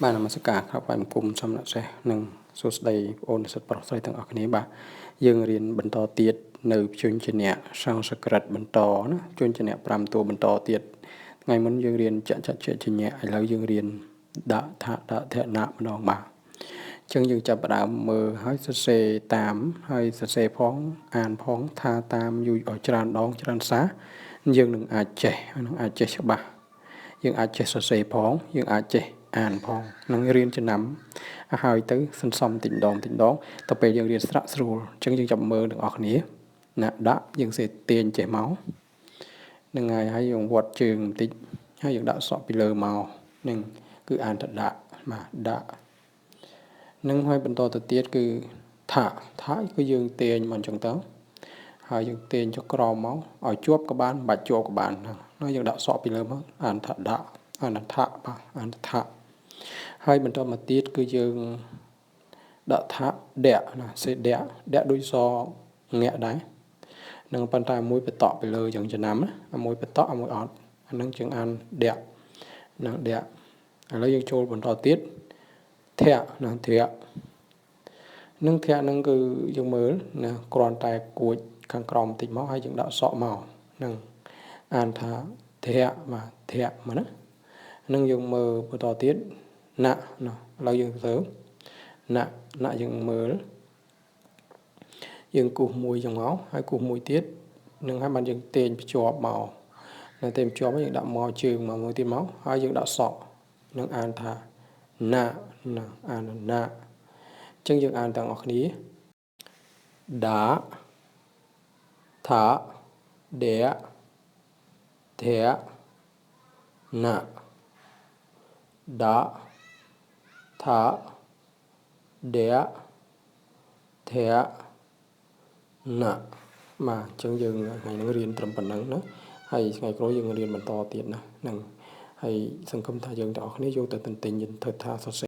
បាទនមស្ការក្រាបថ្វាយបង្គំសំណាក់សេះនិងសួស្តីបងអូននិស្សិតប្រុសស្រីទាំងអស់គ្នាបាទយើងរៀនបន្តទៀតនៅព្យញ្ជនៈសំស្ក្រឹតបន្តណាព្យញ្ជនៈ5តួបន្តទៀតថ្ងៃមុនយើងរៀនចចចជញ្ញៈឥឡូវយើងរៀនដាក់ថដាក់ធនៈម្ដងបាទអញ្ចឹងយើងចាប់ផ្ដើមមើលហើយសរសេរតាមហើយសរសេរផងអានផងថាតាមយូរឲ្យច្រើនដងច្រើនសារយើងនឹងអាចចេះនឹងអាចចេះច្បាស់យើងអាចចេះសរសេរផងយើងអាចចេះអានផងនឹងរៀនចំណាំហើយទៅសន្សំតិចម្ដងតិចម្ដងទៅពេលយើងរៀនស្រាក់ស្រួលអញ្ចឹងយើងចាប់មើលទាំងអស់គ្នាណាដាក់យើងសេទាញចេះមកនឹងហើយហើយយើងវត្តជើងបន្តិចហើយយើងដាក់សក់ពីលើមកនឹងគឺអានតដាក់បាទដាក់នឹងហើយបន្តទៅទៀតគឺថាថាគឺយើងទាញមកអញ្ចឹងទៅហើយយើងទាញចុះក្រោមមកឲ្យជាប់ក៏បានមិនបាច់ជាប់ក៏បានហើយយើងដាក់សក់ពីលើមកអានថាដាក់អានថាបាទអានថាហើយបន្តមកទៀតគឺយើងដាក់ថាដៈណាសេដៈដៈដូចសងាក់ដែរនឹងប៉ុន្តែមួយបតក់ពីលើយ៉ាងចំណាំណាមួយបតក់មួយអត់អានឹងជាងអានដៈនឹងដៈឥឡូវយើងចូលបន្តទៀតធៈណាធៈនឹងធៈនឹងគឺយើងមើលណាគ្រាន់តែគួចខាងក្រោមបន្តិចមកហើយយើងដាក់សក់មកនឹងអានថាធៈបាទធៈមកណានឹងយើងមើលបន្តទៀតណាណាឥឡូវយើងទៅណាណាយើងមើលយើងគូសមួយចឹងមកហើយគូសមួយទៀតនឹងហើយបានយើងទាញភ្ជាប់មកនៅទាញភ្ជាប់យើងដាក់មកជើងមកមួយទៀតមកហើយយើងដាក់សក់នឹងអានថាណាណាអានណាអញ្ចឹងយើងអានទាំងអស់គ្នាដាថាដេធៈណាដាថាដេធៈណាបាទអញ្ចឹងយើងថ្ងៃនេះរៀនត្រឹមប៉ុណ្ណឹងណាហើយថ្ងៃក្រោយយើងរៀនបន្តទៀតណាហ្នឹងហើយសង្ឃឹមថាយើងទាំងអស់គ្នាយកទៅទន្ទិញធ្វើថាសរសេរ